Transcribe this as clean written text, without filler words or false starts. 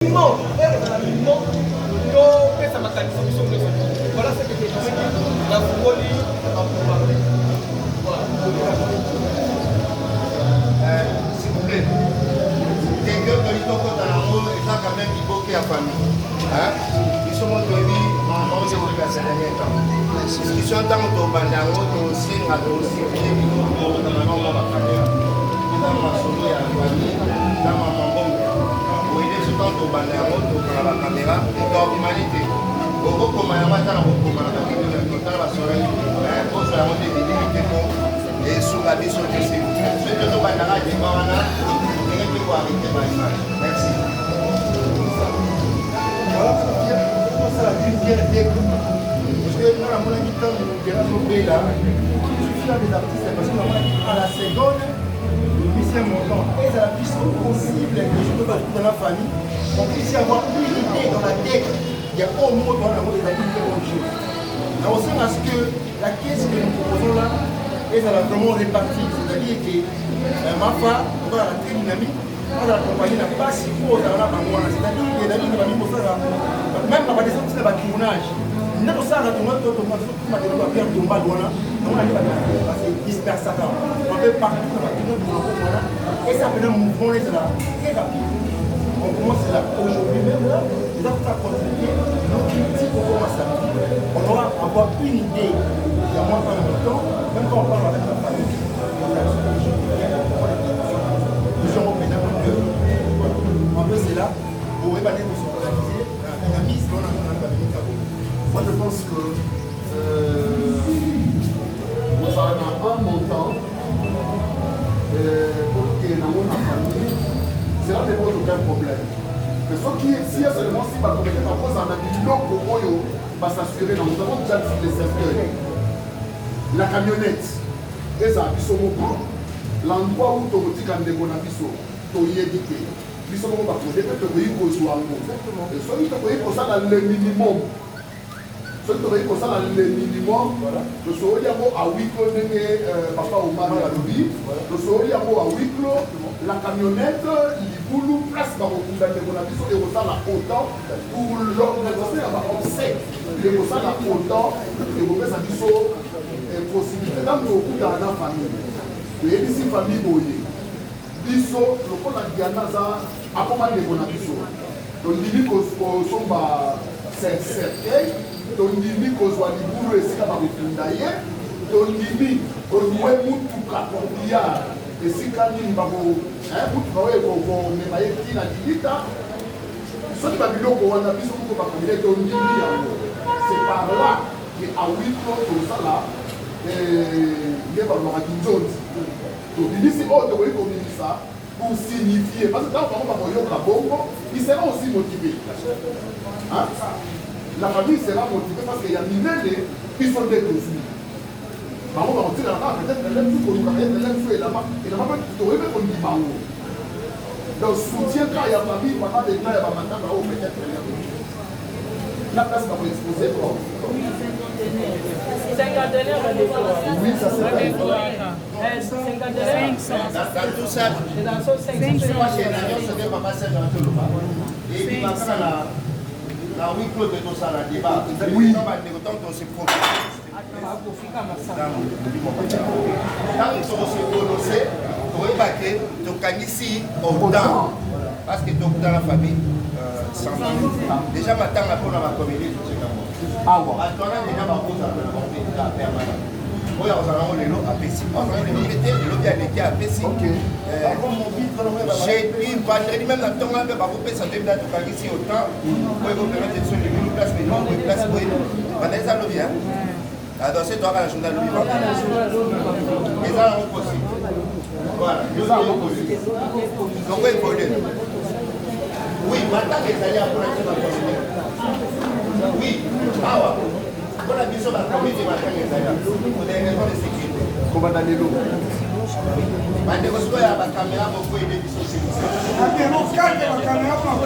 Minimum, ekozala minimum topesa makanisi biso nyonso. Voilà ce que j'ai dit. Nafungoli makambo. Voilà. S'il vous plaît, ndenge toli tokota nango, eza quand même liboke ya famille. Biso mo toyebi mama oyo tokoka ces dernier temps. Discussion, ntango tobanda yango, tosenga, tosurveille bino, tokota na bango bacaméra. Eza masolo ya famille na mama mbongo oyede. So ntango tobanda yango, tokanga bacaméra, etobimani te. Okokoma yango ata na kokoma na bakende na totala basolo, kozwa yango te, bilili te, po esunga biso te. Soki tozobandaka débat wana, ndenge mpe koarrêter baimage. Merci. Voilà, tosala d'une pierre deux coups, parce que nga namonaki ntango Diana azobela, je suis fier des artistes, parce que namonaki à la seconde lobisi un montant. Ezala biso possible que je peux dans la famille, on puisse avoir une idée dans la tête ya oyo moko towana yango. Ezali une très bonne chose. Na kosenga ce que la caisse que nous proposons là ezala vraiment répartie, c'est-à-dire que mafa okozala très dynamique, azala accompagné na mpasi po ozala na bango wana, c'est-à-dire que ezali na bamingi kosala même na badessin, ntina batournage nde tosalaka tomatelo bapierre tombale wana. Yango na nde base dispersaka un peu partout na batournage monako wana. Eza mpenza mouvement ezala très rapide. On commence là aujourd'hui même, là eza kota continuité. Donc ti kokoma samedi, on aura avoir une idée. Il y a moins pas de temps, même quand on parle avec la famille, nous avons maintenant pour que voilà. En peu c'est là pour évaluer, pour s'organiser la mise dans la. Moi, je pense que ozala na un montant pour que nango na famille, cela ne pose aucun problème. Mais soki si ya seulement si bacomédien bakozala na biloko oyo bas'assurer nango, nous avons déjà les cercueils, la camionnette ezala biso moko, l'endroit où tokotika ndeko na biso toyebi te, biso moko bacomédien mpe tokoki kozwa yango. Soki tokoki kosala le minimum, soki tokoki kosala le minimum, tosololi yango à huis clos, ndenge papa Omar alobi, tosololi yango à huis clos, la camionnette, libulu, place bakokunda ndeko na biso, ekosala autant pour l'organisation ya baobsèques, ekosala autant, ekopesa biso possibilité. Ntango tokokutana na famille, toyebisi famille boye: biso lokola Diana aza akoma ndeko na biso, tondimi kosomba cercueil, tondimi kozwa libulu esika bakokunda ye, tondimi kolouer mutuka corbillard, esika nini mutuka oyo ekomema ye ntina lilita. Soki babiloko wana biso moko bacomédien tondimi yango, c'est par là que à huis clos tosala nde balobaka kinzonzi, tobimisi oyo tokoki kobimisa pour signifier, parce que ntango bango bakoyoka bongo, il sera aussi motivé, hein? La famille sera motivée parce que ya minene biso nde tozwi. Bango bakotikala kaka peut-être elem su koluka, peut-être elem su elamba, elamba mpe tokoki mpe kondima yango. Donc soutien kaka ya famille pendant le temps ya bamatanga oyo, peut-être la place bakoexposer quoi. Cinquantenaire. Oui, ça c'est vrai. Cinquantenaire. Dans tout ça, je crois que na nyonso nde papa Serge atoloba ebima kaka na huis clos te, tosala débat. Oui. Bandeko, ntango tose ntango tokose prononcer, tokoyeba ke tokangisi autant, parce que tokutana famille samedi déjà, matanga mpona bacomédie tocekango. Awa. Bato wana déjà bakozala na bango mpe eza permanent. Oyo akozala yango lelo apesi, ozala lelo mpe te, lelo mpe aleki apesi. Jeudi, vendredi, même na ntongo mpe bakopesa. Toyebi na tokangisi autant oyo ekopermettre biso libulu, place boye, place boye, banda eza lobi. Donc c'est toaka na journal lobi, eza yango possible. Voilà, toko évolue. Oui, matanga ezali ya mpona biso bacomédien. Oui, awa mpona biso bacomédien, matanga ezali pour des raisons de sécurité. Kobanda lelo. Bandeko, sikoyo ya bacaméra, bokoyede biso.